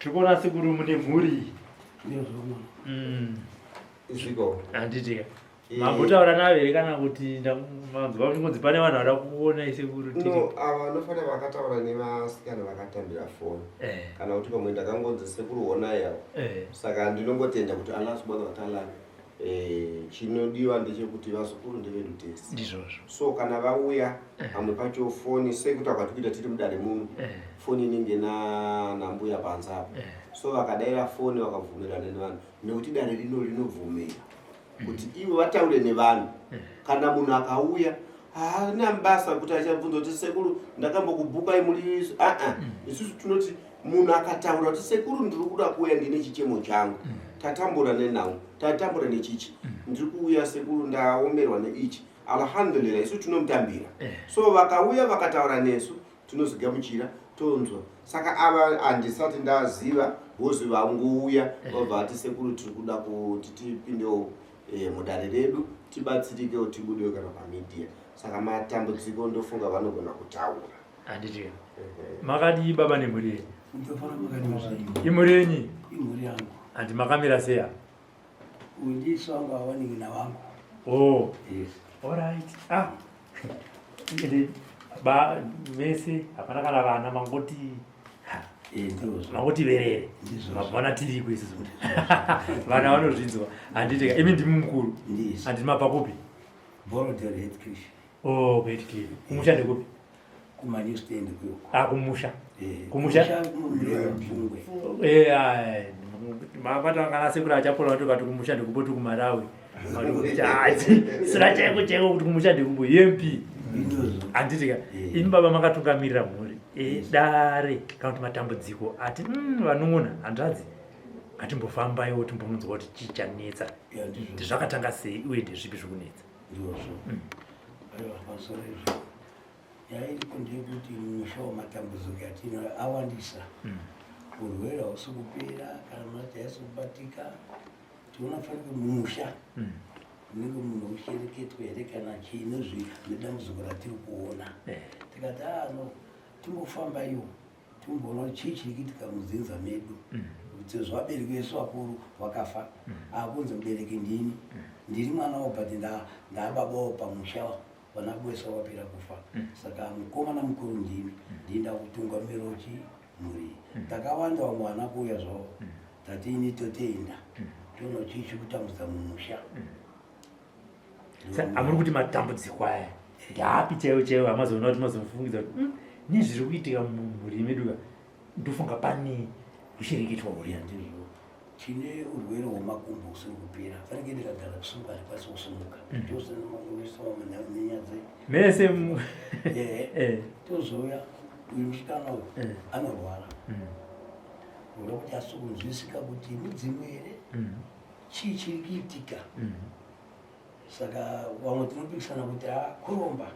Tiri kuona sekuru mune mhuri. Ndizvo. Izviko. Handiti ka. Mambotaura navo here kana kuti manzwa kuti pane vanhu vada kuona isekuru tiri. No, ava vanofanira vakataura nevasikana vakatambira foni. Eh. Kana kuti pamwe ndakangonzi sekuru honai ava. Eh. Saka ndinongotenda kuti Allah subhanahu wa ta'ala eh, chinodiwa ndechekuti vazukuru ndevedu tese. Ndizvozvo. So kana vauya pamwe pacho foni sekuti akatikuita tiri mudare muno. Eh. Foni inenge na nambuya panze apo. Eh. So vakadaira foni vakabvumirana nevanhu nekuti dare rino rinobvumira kuti ivo vataure nevanhu. Kana munhu akauya haana basa kuti achabvunza kuti sekuru ndakambokubhukai muri aa isusu tinoti munhu akataura kuti sekuru ndiri kuda kuuya ndine chichemo changu, tatambura nenhau, tatambura nechichi, ndiri kuuya sekuru ndaomerwa neichi, alhamdulillah, isu tinomutambira. So vakauya vakataura nesu tinozigamuchira tonzwa. Saka ava handisati ndaziva vozi vangouya vabva vati sekuru tiri kuda kuti tipindewo mudare redu tibatsirikewo tibudewo kana pamedia. Saka matambudziko ndofunga vanogona kutaura. Handiti ka. Makadii baba nemhuri yenyu? Ndofara makadii zvenyu? Imhuri yenyu? Imhuri yangu. Handi makamira sei apa? Uyu ndisu wangu awanin'ina wangu. Oh. Yes. All right. Ah. Ende ba vese hapana kana vana mangoti ha, Ndizvo. mangoti verere. Ndizvo. Mabvana tiriko isusu. Vana vanozvinzwa. Handiti ka imi ndimi mukuru. Ndizvo. Handiti mabva kupi? Borrowdale Headcliff. Oh, Headcliff. Kumusha ndekupi? Kuma New Stand kuyoko. Ah, kumusha. Kumusha? Pfungwe. Eh, mapata kana sekuru achapola vati kati kumusha ndekupo tiri kuMalawi. Vanoti hazi sira chaiko chaiko kuti kumusha ndekupo MP. Ndizvo. Handiti ka imi baba makatungamirira mhuri. Dare kana kuti matambudziko ati vanun'una hanzvadzi ngatimbofambaiwo timbononzwa kuti chii chanetsa. Ya, ndizvo. Kuti zvakatanga sei uye ndezvipi zviri kunetsa. Ndizvozvo. Aiwa, pamusoro izvo. Nyaya iripo ndeyekuti musha wamatambudziko atinayo awandisa. Urwere hausi kupera, kana mati haisi kubatika. Tinoona fanike mumusha munenge munhu ushereketwa here kana chii nedambudziko ratiri kuona. Tikati no, timbofambaiwo timboona kuti chii chiri kuitika mudzinza medu. Sezvo vabereki vesu vakuru vakafa, akunzi mubereki ndini, ndiri mwana wavo but ndaababawo pamusha vana vese vapera kufa. Saka mukomana mukuru ndini, ndini ndakutungamirawo chi mhuri. Takawanda vamwe vana kuuya zvavo, tati ini totoenda toona chii chiri kutambudza mumusha. Amuri kuti matambudziko aya ndaapi chaiwo chaiwo amazoona kuti mazofungidza kuti nezviri kuitika mumhuri medu ka ndofunga pane hushereketwa huri. Ya, ndizvo. Tine urwere hwemakumbo usiri kupera. Fanike ndikagara kusimuka handikwanisi kusimuka. Tozonenyadze. Mese Tozouya uyu musikana uyu anorwara. Unoda kuti asi kunzwisika kuti mudzimu here? Chii chiri kuitika? Saka vamwe tinopikisana kuti kuromba.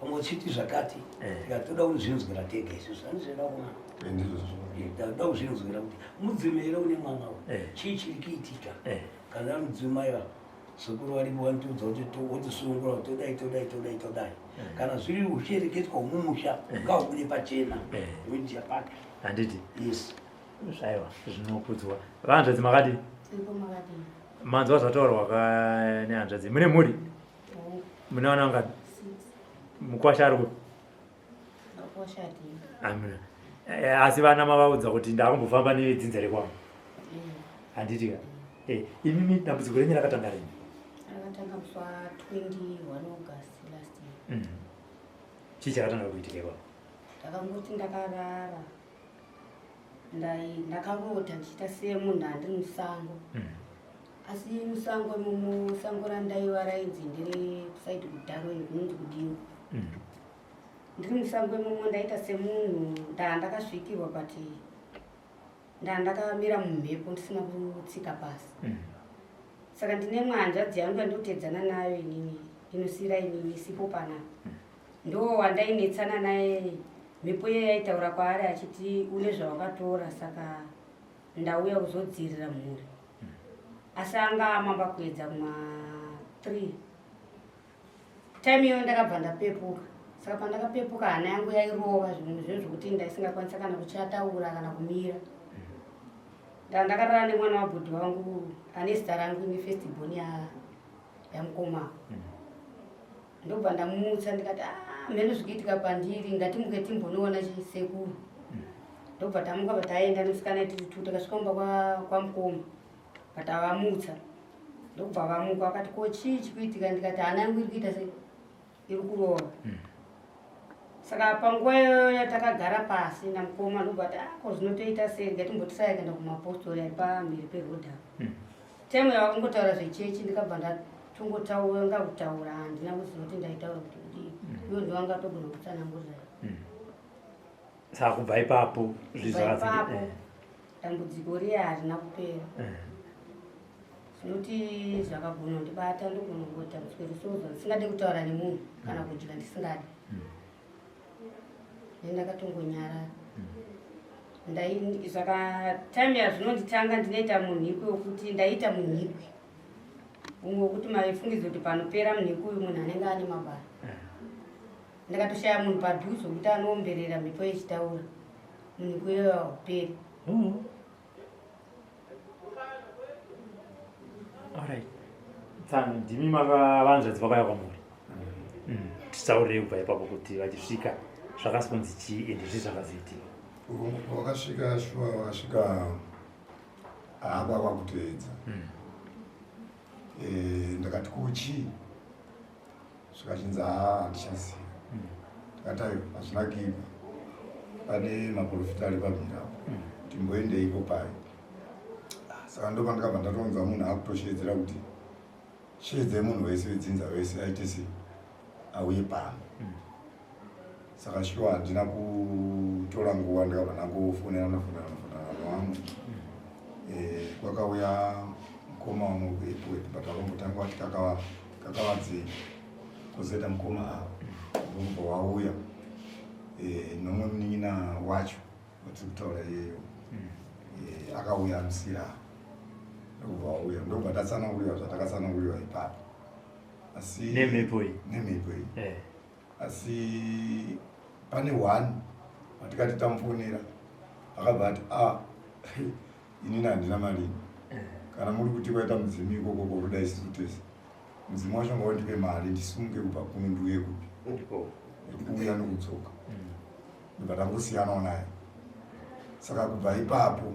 Vamwe tichiti zvakati. Tikati toda kuzvinzwira tega isusu. Handizveda kuma. Ndizvozvo. Toda kuzvinzwira kuti mudzimu here une mwana uyu? Chii chiri kuitika? Kana mudzimu aiwa sekuru varipo vanotiudza kuti wotisunungura kuti todai todai todai todai. Kana zviri ushereketwa hwemumusha ngahubude pachena. Media pake. Handiti. Yes. Zvaiwa zvinokudzwa. Vanhanzvadzi makadii? Tiripo makadii? Manzwa zvataurwa ka nehanzvadzi. Mune mhuri? Hongu. Mune vana vangani? 6. Mukwasha ari kupi? Mukwasha hatina. Amuna. Asi vana mavaudza kuti ndakumbofamba nedzinza rekwangu. Handiti ka? Imimi dambudziko renyu rakatanga rini? Rakatanga musi wa 21 August last year. Chii chakatanga kuitika ipapo? Ndakangoti ndakarara. Ndakarota ndichiita semunhu andiri musango. Asi musango imomo, sango randaiva rainzi ndiri kusaidi kuDarwin kunonzi kudiwa. Ndiri musango imomo ndaita semunhu ndakasvikirwa but ndakamira mumhepo ndisina kutsika pasi. Saka ndine mwanzvadzi yangu yandotedzana nayo inini, inosira inini isipo panapa. Ndo wandainetsana naye, mhepo iye yaitaura kwaari achiti une zvawakatora saka ndauya kuzodziirira mhuri. Asi anga amamba kuedza kuma 3. Time iyoyo ndakabva ndapepuka. Saka pandakapepuka hana yangu yairova zvinhu zvinhu zvekuti ndaisingakwanisa kana kuchataura kana kumira. Ndandakarara nemwana wabhudhi wangu ane zita rangu ini first born yamukoma. Ndobva ndamumutsa ndikati ah, mheno zvikuitika pandiri, ngatimuke timbonoona chisekuru. Ndobva tamuka pataenda nemusikana tiri tu, takasvika kumba kwamukoma patavamutsa, ndobva vamuka vakati ko chii chikuitika, ndikati hana yangu iri kuita sei, iri kurova. Saka panguva iyoyo yatakagara pasi namukoma ndobva ati ah, ko zvinotoita sei, ngatimbotisaya kuenda kumapostori ari pamhiri perodha. Time yavakangotaura zvechechi ndikabva ndatongotaura kutaura, handina kuziva kuti ndaitaura kuti kudii. Iwo ndiwanga togona kutsanangurira. Saka kubva ipapo zvizapo dambudziko riya harina kupera. Zvinoti zvakagona kundibata, ndogona kungoita muswero soza ndisingade kutaura nemunhu kana kudya ndisingade. Ndakatongonyarara. Saka time yazvinonditanga ndinoita munhikwi wekuti ndaita munhikwi umwe wekuti maifungidza kuti panopera munhikwi uyu munhu anenge ane mabara. Ndakatoshaya munhu padhuze wekuti anoomberera mhepo yechitaura, munhikwi iyoyo hauperi. Alright. Tsano, ndimi makavanzvadzi vakauya kwamuri. Titaurirei kubva ipapo kuti vachisvika zvakasonzi chii ende zvii zvakazoitika. Wakasvika shuwa, wakasvika haakwa kwakuteedza. Ndakati ko chii, zvikachinzi haa handichaziva. Ndakati ayo hazvina kuipa, pane maprofita ari pamhiri apo, timboendeipo pai. Saka ndopandakabva ndatonzwa munhu akutoshedzera kuti shedzai munhu wese wedzinza wese aite sei auye pano. Saka shuwa handina kutora nguva, ndikabva ndangofonerana fonerana fonerana wangu. Kwakauya mukoma wangu kuEpworth, but vakambotanga vati kakavadzei, kozoita mukoma ava ndokubva wauya nomwe munin'ina wacho watiri kutaura iyeyo. Akauya amusira ndokubva wauya, ndokubva tatsananguriwa zvatakatsananguriwa ipapo. Asi nemhepo iyi, nemhepo iyi. Asi pane one watikati tamufonera akabva ati a inini handina marini, kana muri kuti kwaita mudzimu ikoko kokuda isusu tese, mudzimu wacho ngaundipe mari ndisimuke kubva kuno ndiuye kupi nekuuya nokudzoka. Ndobva tangosiyanawo naye. Saka kubva ipapo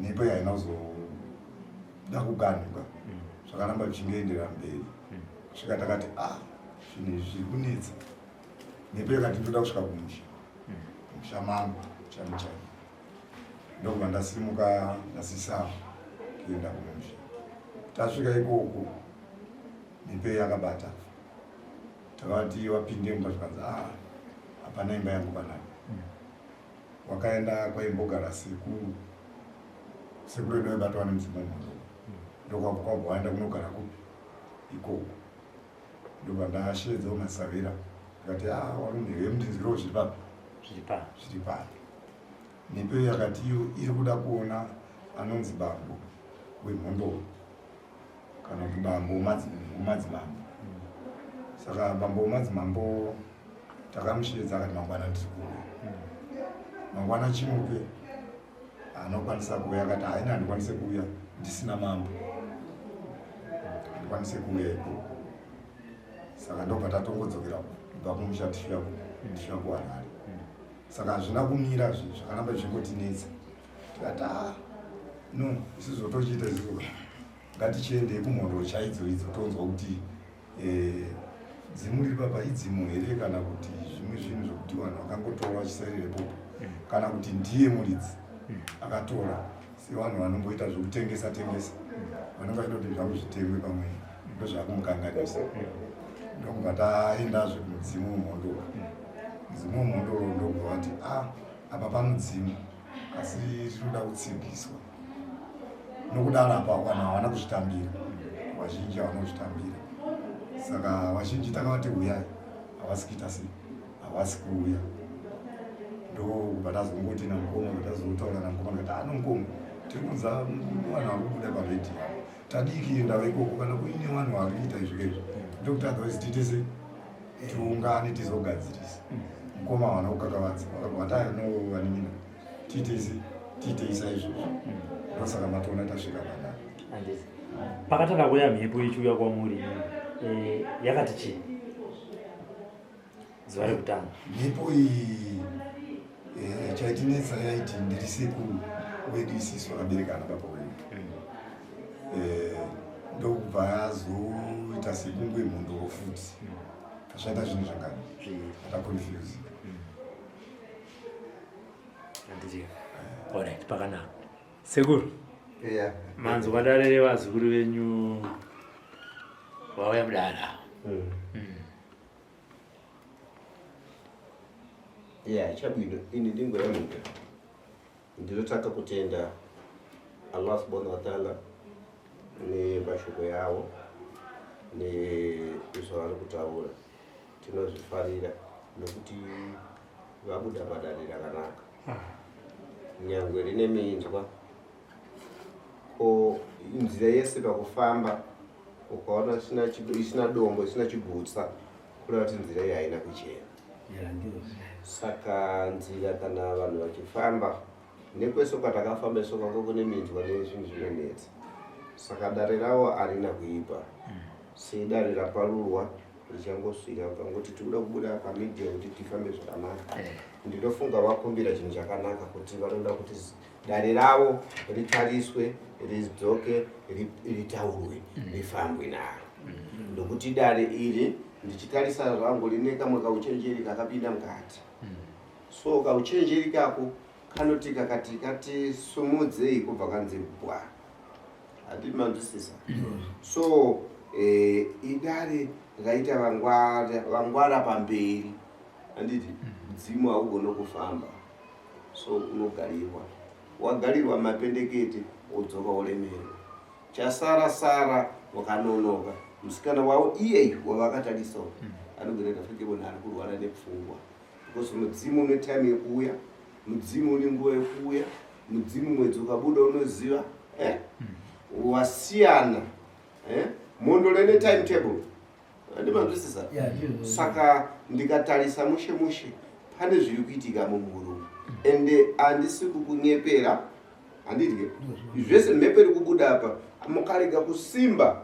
mhepo haina kuzoda kuganhuka, zvakaramba zvichingoenderera mberi kusvika takati a zvinhu izvi zviri kunetsa. Mhepo yakati ndoda kusvika kumusha, musha mangu chani chani. Ndokubva ndasimuka ndasisa kuenda kumusha. Tasvika ikoko mhepo yakabata, takavati wapinde mumba, zvikanzi a hapana imba yangu panapa. Wakaenda kwaimbogara sekuru, sekuru edu aibatwa nemudzimu mhondo, ndokwabva waenda kunogara kupi ikoko. Ndobva ndashedzawo masavira ndikati a warume vemundinzwirawo zviri papi, zviri papi. Mhepo yakati iyo iri kuda kuona anonzi bambo wemhondoro kana kuti bambo wemadzimambo. Saka bambo wemadzimambo takamushedza akati mangwana ndiri kuuya. Mangwana chimuke anokwanisa kuuya, akati haina handikwanise kuuya ndisina mambo, handikwanise kuuya ikoko. Saka ndobva tatongodzokera kubva kumusha tichisvika kuHarare. Saka hazvina kumira zvinhu zvakaramba zvichingotinetsa. Tikati a no, isu zvotochiita isusu ngatichiendei kumhondoro chaidzo idzo tonzwa kuti dzimu riri papa idzimu here kana kuti zvimwe zvinhu zvokuti vanhu vakangotora vachisairira ipopo, kana kuti ndiye muridzi akatora sevanhu vanomboita zvokutengesa tengesa, vanenge vachida kuti zvangu zvitengwe, pamwe ndozvakumukanganisa. Ndokubva taendazve kumudzimu wemhondoro. Mudzimu wemhondoro ndokubva vati a apa panodzimu asi rinoda kutsigiswa, nokudaro apa vanhu havana kuzvitambira, vazhinji havana kuzvitambira. Saka vazhinji takavati uyai, havasi kuita sei, havasi kuuya. Ndokubva tazongoti namukoma, tazotaura namukoma ndikati ano mukoma, tiri kunza vanhu vari kubuda paredhiyo, tadii kuenda ikoko kana kuine vanhu vari kuita izvi kaizvi, ndokuti otherwise tiite sei, tiungane tizogadzirisa. Mukoma havana kukakavadza, vakabva vati ayo no vanin'ina, tiite sei, tiitei saizvozvo. Ndosaka matoona tasvika panapa. Handiti pakatanga kuuya mhepo ichiuya kwamuri eh, yakati chii zuva rekutanga? Mhepo iyi eh, chaitinetsa yaiti ndiri sekuru wedu isisu vakaberekana baba wedu. Eh, ndokubva yazoita sekungwe mhondoro futi. Zvaita zvinhu zvangani ataconfuse. Handiti alright, pakanaka sekuru. Yeah. Manzwa dare revazukuru venyu vauya mudara. Yeah, chabwino ini ndingoyamuka ndinotanga kutenda Allah subhanahu wa ta'ala nemashoko yavo nezvavari kutaura. Tinozvifarira nokuti vabuda padare rakanaka, nyangwe rine minzwa. Ko nzira yese pakufamba ukaona isina dombo, isina chigutsa, kureva kuti nzira iyi haina kuchena. Saka nzira kana vanhu vachifamba nekwese kwatakafamba isu kwanga kune minzwa nezvinhu zvinonetsa. Saka dare ravo harina kuipa, sedare raparurwa richangosvika vakangoti tikuda kubuda pamedia kuti tifambe zvakanaka. Ndinofunga vakumbira chinhu chakanaka kuti vanoda kuti dare ravo ritariswe, ridzoke, ritaurwe, rifambwe naro, nokuti dare iri ndichitarisa zvangu rine kamwe kauchenjeri kakapinda mukati. So kauchenjeri kako kanoti kakati kati sumudzei kubva kanzi bwa, handiti manzwisisa? So idare raita vangwara, vangwara pamberi, handiti? Mudzimu haugoni kufamba, so unogarirwa, wagarirwa mapendekete, wodzoka wolemerwa. Chasara sara wakanonoka musikana wavo iyeyu wavakatarisawo anogona tafike munhu ari kurwara nepfungwa, because mudzimu une time yekuuya, mudzimu une nguva yekuuya, mudzimu mwedzi ukabuda unoziva, eh? Wasiyana, eh? Mhondoro ine time table, andimanzwisisa? Saka ndikatarisa mushe mushe pane zviri kuitika mumhuri, ende handisi kukunyepera, handidye zvese. Mhepo iri kubuda apa, mukarega kusimba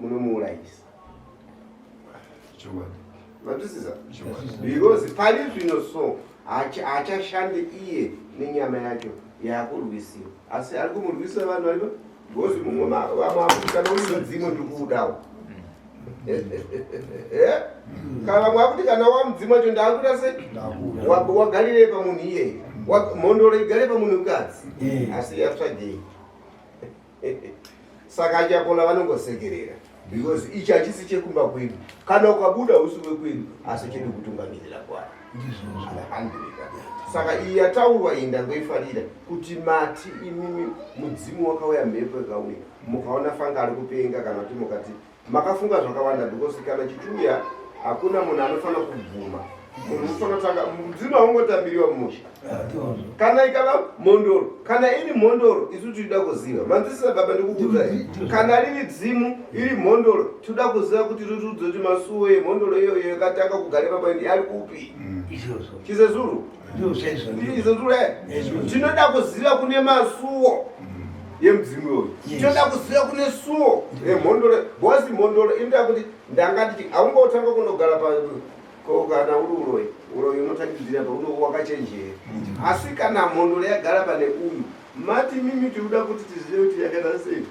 munomuurayisa. Chokwadi. Manzwisisa? Chokwadi. Because pari zvino so haachashandi iye nenyama yacho yakurwisiwa, asi ari kumurwisa vanhu varipo, because mumwe vamwe akuti kana uri mudzimu ndikuudawo. Eh? Kana vamwe akuti kana wamudzimu wacho ndaakuita se Ndakuda. Wagarire pamunhu iyeye. Mhondoro igare pamunhukadzi asi yatsvagei. Saka achapola vanongosekerera because ichi hachisi chekumba kwedu. Kana ukabuda usi wekwedu, asi chedu kutungamirira kwayo. Alhamdulillah. Saka iyi yataurwa iyi ndangoifarira kuti mati imimi mudzimu wakauya, mhepo ikauya, mukaona fanga ari kupenga, kana kuti mukati makafunga zvakawanda, because kana chichiuya hakuna munhu anofanira kubvuma. Munhu unofanira kutanga mudzimu haungotambiriwa mumusha. Kana ikava mhondoro, kana iri mhondoro, isu tinoda kuziva. Manzwisisa baba? Ndikukuudzai, kana riri dzimu, iri mhondoro, tinoda kuziva kuti ririudze kuti masuwo emhondoro iyoyo yakatanga kugara baba ndi ari kupi. Izvozvo. Chizezuru. Ndizvo. Chizezuru, tinoda kuziva kune masuwo yemudzimu iyoyo. Tinoda kuziva kune suwo yemhondoro, because mhondoro inoda kuti ndanga ndichi haungotanga kunogara pa ko kana uri uroyi, uroyi unotangidzira pauno wakachenjera. Asi kana mhondoro yagara pane uyu, mati mimi tinoda kuti tizive kuti yakaita sei.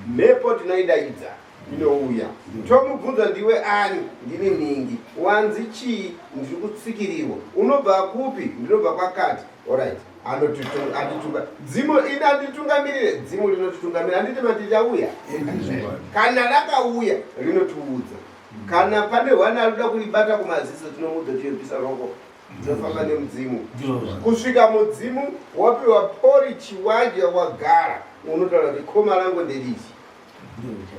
Mhepo tinoidaidza, inouya, tomubvunza, ndiwe ani? Ndini nhingi. Wanzi chii? Ndiri kutsikirirwa. Unobva kupi? Ndinobva kwakati. Alright, anditunga dzimu ini anditungamirire. Dzimu rinotitungamirira, handiti? Mati chauya, kana rakauya rinotiudza. Kana pane hwana arikuda kuribata kumaziso, tinomuudza tiyobvisa roko, tinofamba nemudzimu kusvika mudzimu wapiwa porichi, wadya, wagara, unotaura kuti koma rangu nderiri.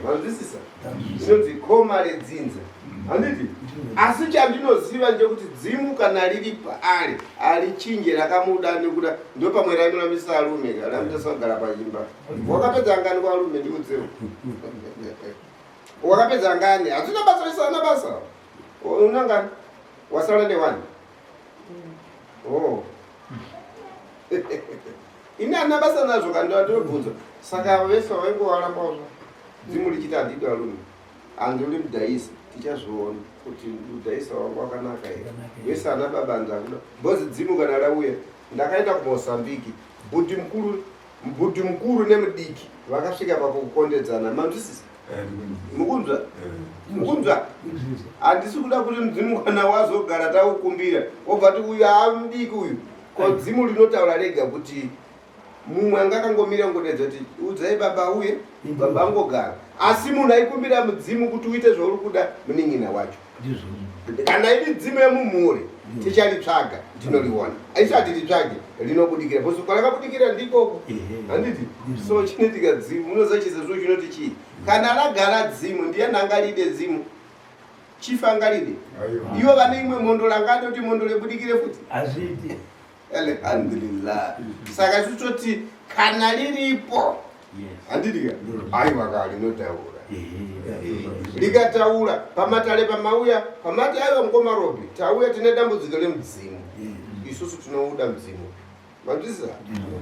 Manzwisisa? Inonzi koma redzinza, handiti? Asi chandinoziva ndechekuti dzimu kana riri paari harichinje, rakamuda nekuda ndo pamwe raimurambisa arume ramutasagara kugara pachimba. Wakapedza ngani kwarume? Ndiudzewo, wakapedza ngani? Hazvina basa, risana basa. Una ngani? Wasara newani? Oh, Ini handina basa nazvo kana ndinobvunza. Saka vese vaingovaramba dzimu richiti handidi varume. Hanzi uri mudhaisi tichazviona kuti mudhaisi wangu wakanaka here. Vese ana baba hanzi akuda. Because dzimu kana rauya ndakaenda kuMozambique bhuti mukuru bhuti mukuru nemudiki vakasvika pakukondedzana manzwisisa eh, mukunzwa eh. mukunzwa handisi kuda kuti mudzimu kana wazogara taukumbira wobva ti uyu haamudiki uyu ko dzimu rinotaura rega kuti mumwe anga akangomira ngodedza kuti udzai baba uye baba angogara asi munhu aikumbira mudzimu kuti uite zvauri kuda munin'ina wacho kana iri dzimu yemumhuri ticharitsvaga tinoriona isu hatiritsvage rinobudikira bcause kwarakabudikira ndikoko handiti so chinoitika dzimu unoziva chizezvo chinoti chii kana ragara dzimu ndiyani angaride dzimu chief angaride ivo vane imwe mhondoro angade kuti mhondoro ibudikire futi hazviiti Alhamdulillah. Saka isu toti kana riripo handiti ka aiwa ka rinotaura rikataura pamatare pamauya pamati aiwa mukoma Robi tauya tine dambudziko remudzimu isusu tinouda mudzimu manzwisisa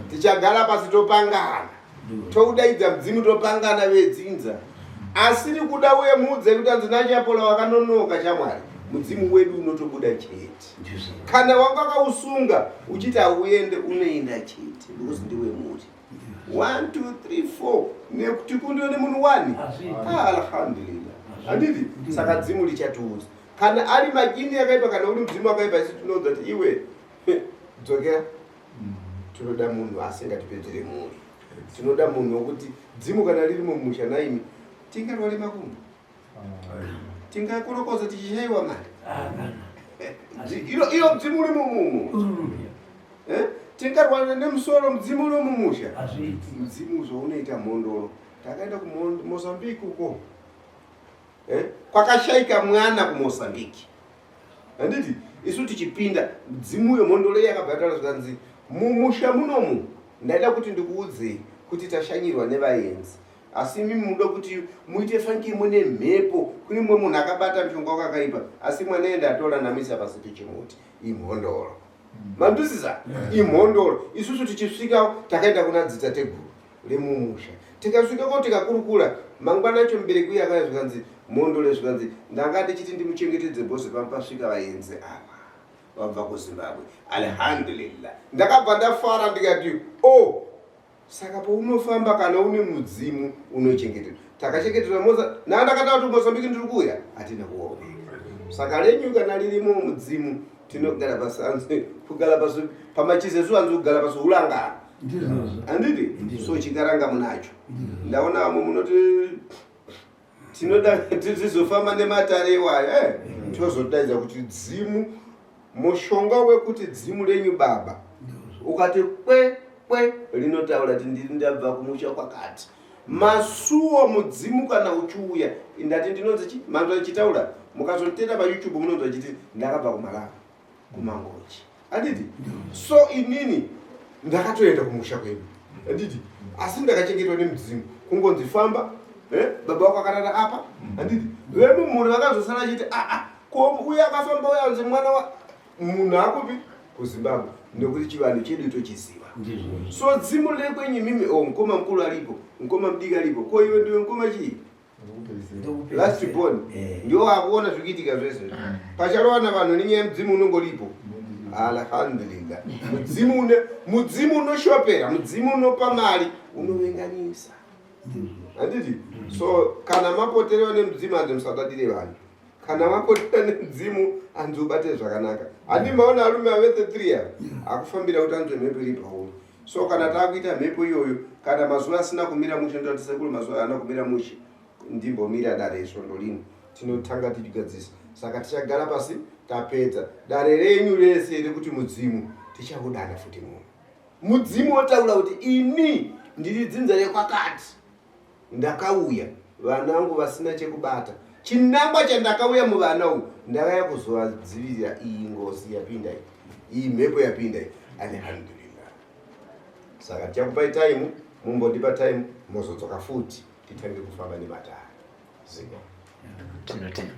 tichagara pasi topangana toudaidza mudzimu topangana vedzinza asiri kuda uye muudze kuti anzi nachapola wakanonoka chamwari mudzimu wedu unotobuda chete kana wanga wakausunga uchiti hauende unoenda chete because ndiwe muri 1 2 3 4 nekuti kundiwe nemunhu wani ah, alhamdulillah handiti saka dzimu richatiudza kana ari majini akaipa kana uri mudzimu akaipa isi tinoudza kuti iwe dzokera tinoda munhu asingatipedzere mhuri tinoda munhu wekuti dzimu kana riri mumusha naimi tingarware makumbo tingakorokoza tichishaiwa mari iro iro mudzimu uri mumumu eh? tingarwana nemusoro mudzimu uri mumusha mudzimu zvaunoita mhondoro takaenda kumozambique uko eh? kwakashaika mwana kumozambique handiti isu tichipinda mudzimu uyo mhondoro iye akabva yataura zvikanzi mumusha munomu ndaida kuti ndikuudzei kuti tashanyirwa nevaenzi Asi imi munoda kuti muite fanike mune mhepo kune mumwe munhu akabata mushonga wakakaipa asi mwana ende atora namisa pasi pechimuti imhondoro manduzisa imhondoro isusu tichisvika takaenda kuna dzitateguru remumusha tikasvikako tikakurukura mangwana acho mubereki uye akauya zvikanzi mhondoro zvikanzi ndanga ndichiti ndimuchengetedze bhozi pano pasvika vaenzi ava vabva kuzimbabwe alhamdulillah ndakabva ndafara ndikati o oh, Saka paunofamba kana une mudzimu unochengetedzwa. Takachengetedzwa Moza na ndakataura kuti Mozambique ndiri kuuya hatina kuoneka. Saka renyu kana ririmo mudzimu tinogara pasi anzi kugara pasi pamachizesu anzi kugara pasi hulangana. Ndizvozvo. Handiti? So chikaranga munacho. Ndaona vamwe munoti tinoda tizofamba nematare iwayo eh? Tozodaidza kuti dzimu mushonga wekuti dzimu renyu baba ukati kwe kwe rinotaura kuti ndiri ndabva kumusha kwakati masuwo mudzimu kana uchiuya ndati ndinonzi chi manzwa ichitaura mukazotenda payoutube munonzwa chiti ndakabva kumalawi kumangochi handiti so inini ndakatoenda kumusha kwedu handiti asi ndakachengetwa nemudzimu kungonzi famba eh, baba wako akarara apa handiti vemumhuri vakazosara achiti aa ah, ah, ko uye akafamba uye anzi mwana wa munhu akupi kuzimbabwe nekuti chivanhu chedu tochiziva so dzimu rekwenyu mimi o oh, mukoma mukuru aripo mukoma mudiki aripo ko iwe ndiwe mukoma chii last born eh. ndiwo akuona zvikuitika zvese pacharowana vanhu nenyaya yemudzimu unongoripo alhamdulillah mudzimu une mudzimu unoshopera mudzimu unopa mari unovenganisa handiti so kana mapoterewa nemudzimu hanzi musadadire vanhu kana mapotera nemudzimu hanzi ubate zvakanaka handi maona arume avese 3 ava akufambira kuti anzwe mhepo iri pauri so kana taakuita mhepo iyoyo kana mazuva asina kumira mushe ndoti sekuru mazuva haana kumira mushe ndimbomira dare svondo rino tinotanga tichigadzisa saka tichagara pasi tapedza dare renyu rese rekuti mudzimu tichakudana futi munhu mudzimu wotaura kuti ini ndiri dzinza rekwakati Ndakauya vana vangu vasina chekubata. Chinangwa chandakauya muvana umu ndakauya kuzovadzivirira iyi ngozi yapinda iyi. Iyi mhepo yapinda iyi. Alhamdulillah. Saka tichakupai time, mumbondipa time mozodzoka futi titange kufamba nematare. Ziko. Tinotenda.